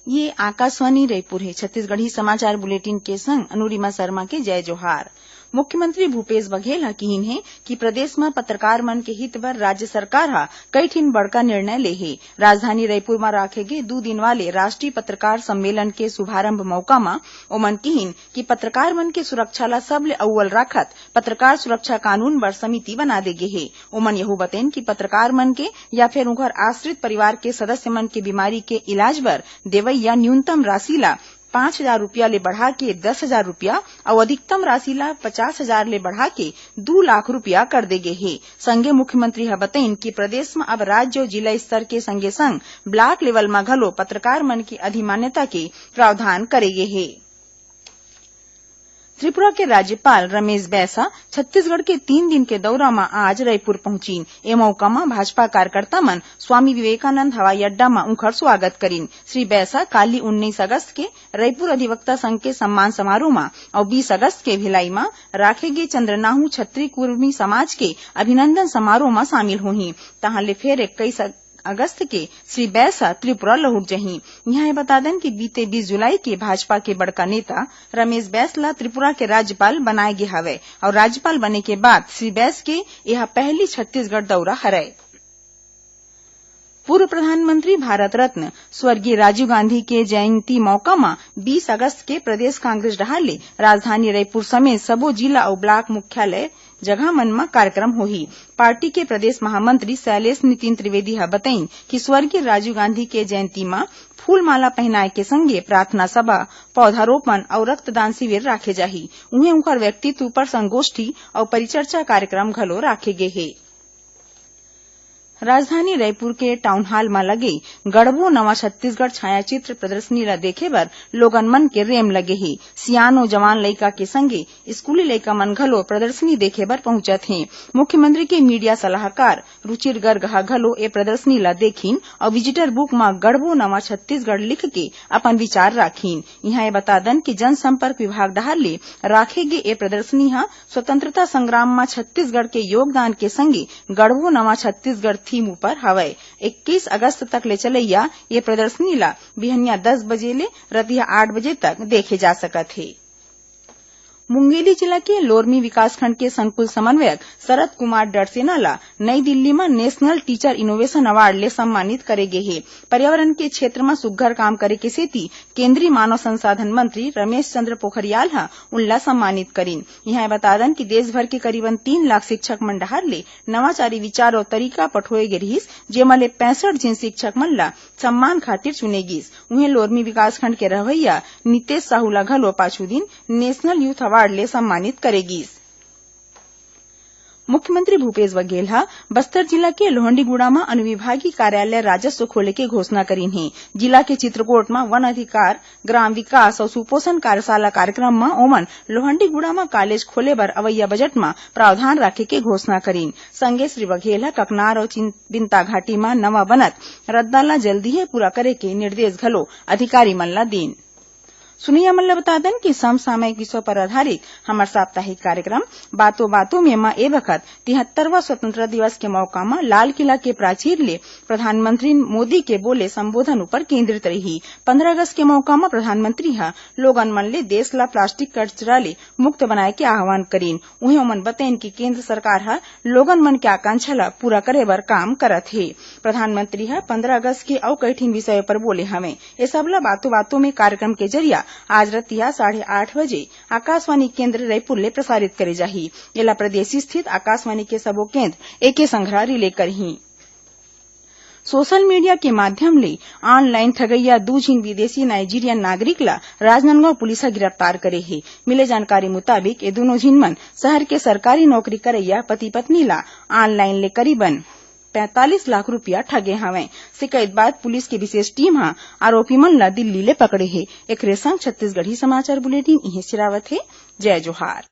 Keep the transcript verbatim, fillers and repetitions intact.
ये आकाशवाणी रायपुर हे। छत्तीसगढ़ी समाचार बुलेटिन के संग अनुरिमा शर्मा के जय जोहार। मुख्यमंत्री भूपेश बघेल ह किहिन हे कि प्रदेश म पत्रकार मन के हित बर राज्य सरकार ह कई ठिन बड़का निर्णय ले हे। राजधानी रायपुर म राखे गे दू दिन वाले राष्ट्रीय पत्रकार सम्मेलन के शुभारंभ मौका म ओमन किहिन कि पत्रकार मन के सुरक्षा ला सबले अव्वल राखत पत्रकार सुरक्षा कानून बर समिति बना दे गे हे। ओमन यहू बतेन कि पत्रकार मन के या फिर उंकर आश्रित परिवार के सदस्य मन के बीमारी के इलाज बर देवइया न्यूनतम राशि ला पाँच हजार रुपया ले बढ़ा के दस हजार रुपया अउ अधिकतम राशि ला पचास हजार ले बढ़ा के दू लाख रुपया कर दे गे हे। संगे मुख्यमंत्री ह बतइन कि प्रदेश म अब राज्य अउ जिला स्तर के संगे संग ब्लॉक लेवल म घलो पत्रकार मन के अधिमान्यता के प्रावधान करे गे हे। त्रिपुरा के राज्यपाल रमेश बैस ह छत्तीसगढ़ के तीन दिन के दौरा म आज रायपुर पहुंचिन। ए मौका म भाजपा कार्यकर्ता मन स्वामी विवेकानंद हवाई अड्डा म उंखर स्वागत करिन। श्री बैस ह काली उन्नीस अगस्त के रायपुर अधिवक्ता संघ के सम्मान समारोह म अउ बीस अगस्त के भिलाई म राखे गे चंद्रनाहू छत्री कुर्मी समाज के अभिनंदन समारोह म शामिल होही। तहां ले फेर इक्कीस अगस्त के श्री बैस ह त्रिपुरा लहुट जही। इहां ये बता देन कि बीते बीस जुलाई के भाजपा के बड़का नेता रमेश बैस ला त्रिपुरा के राज्यपाल बनाए गे हवय अउ राज्यपाल बने के बाद श्री बैस के एहा पहली छत्तीसगढ़ दौरा हरय। पूर्व प्रधानमंत्री भारत रत्न स्वर्गीय राजीव गांधी के जयंती मौका म बीस अगस्त के प्रदेश कांग्रेस डहार ले राजधानी रायपुर समेत सबो जिला अउ ब्लॉक मुख्यालय जगह मन म कार्यक्रम होही। पार्टी के प्रदेश महामंत्री शैलेश नितिन त्रिवेदी ह बतइन कि स्वर्गीय राजीव गांधी के जयंती म फूलमाला पहनाए के संगे प्रार्थना सभा, पौधारोपण अउ रक्तदान शिविर राखे जाही। उहें, उंकर व्यक्तित्व पर संगोष्ठी अउ परिचर्चा कार्यक्रम घलो राखे गे हे। राजधानी रायपुर के टाउन हॉल म लगे गढ़बो नवा छत्तीसगढ़ छायाचित्र प्रदर्शनी ल देखे बर लोगन मन के रेम लगे हे। सियान अउ जवान लइका के संगे स्कूली लइका मन घलो प्रदर्शनी देखे बर पहुंचत हें। मुख्यमंत्री के मीडिया सलाहकार रुचिर गर्ग ह घलो ए प्रदर्शनी ल देखिन अउ विजिटर बुक म गढ़बो नवा छत्तीसगढ़ लिख के अपन विचार राखिन। इहां ये बता दन कि जनसंपर्क विभाग डहार ले राखे गे ए प्रदर्शनी ह स्वतंत्रता संग्राम म छत्तीसगढ़ के योगदान के संगे गढ़बो नवा छत्तीसगढ़ थीम ऊपर हवय। इक्कीस अगस्त तक ले चलइया ये प्रदर्शनी ला बिहनिया दस बजे ले रतिहा आठ बजे तक देखे जा सकत हे। मुंगेली जिला के लोरमी विकासखंड के संकुल समन्वयक शरद कुमार डरसेना ला नई दिल्ली म नेशनल टीचर इनोवेशन अवार्ड ले सम्मानित करे गे हे। पर्यावरण के क्षेत्र म सुग्घर काम करे के सेती केंद्रीय मानव संसाधन मंत्री रमेश चंद्र पोखरियाल ह उनला सम्मानित करिन। इहां बता दन कि देश भर के करीबन तीन लाख शिक्षक मन डहार ले नवाचारी विचार अउ तरीका पठोए गे रिहिस, जेमा ले पैंसठ झिन शिक्षक मन ला सम्मान खातिर चुने गिस। उहें, लोरमी विकासखंड के रहवइया नितेश साहू ला घलो पाछू दिन नेशनल यूथ अवार्ड ले सम्मानित करे गिस। मुख्यमंत्री भूपेश बघेल ह बस्तर जिला के लोहंडीगुड़ा म अनुविभागीय कार्यालय राजस्व खोले के घोषणा करिन हे। जिला के चित्रकोट म वन अधिकार, ग्राम विकास अउ सुपोषण कार्यशाला कार्यक्रम म ओमन लोहंडीगुड़ा म कॉलेज खोले बर अवइया बजट म प्रावधान राखे के घोषणा करिन। संगे श्री बघेल ह ककनार अउ चिन-, बिंता घाटी म नवा बनत रद्दा ल जल्दीहे पूरा करे के निर्देश घलो अधिकारी मन ल दीन। सुनइया मन ल बता दन कि समसामयिक विषय पर आधारित हमर साप्ताहिक कार्यक्रम बातों बातों में म ए बखत तिहत्तरवां स्वतंत्रता दिवस के मौका म लाल किला के प्राचीर ले प्रधानमंत्री मोदी के बोले संबोधन ऊपर केंद्रित रही। पंद्रह अगस्त के मौका म प्रधानमंत्री ह लोगन मन ले देश ला प्लास्टिक कचरा ले मुक्त बनाए के आह्वान करिन। उहें, ओमन बतइन कि केंद्र सरकार ह लोगन मन के आकांक्षा ला पूरा करे बर काम करत हे। प्रधानमंत्री ह पंद्रह अगस्त के अउ कई ठिन विषय पर बोले हवें। ए सब ला बातों बातों में कार्यक्रम के जरिया आज रतिहा साढ़े आठ बजे आकाशवाणी केंद्र रायपुर ले प्रसारित करे जाही। एला प्रदेश स्थित आकाशवाणी के सबो केंद्र एके संघरा रिले करही। सोशल मीडिया के माध्यम ले ऑनलाइन ठगइया दू झिन विदेशी नाइजीरियन नागरिक ला राजनांदगांव पुलिस ह गिरफ्तार करे हे। मिले जानकारी मुताबिक, ये दूनों झिन मन शहर के सरकारी नौकरी करइया पति पत्नी ला ऑनलाइन ले करीबन पैंतालीस लाख रुपया ठगे हवंय। शिकायत बाद पुलिस के विशेष टीम ह आरोपी मन ला दिल्ली ले पकड़े हे। एकरे संग छत्तीसगढ़ी समाचार बुलेटिन इहें सिरावत हे। जय जोहार।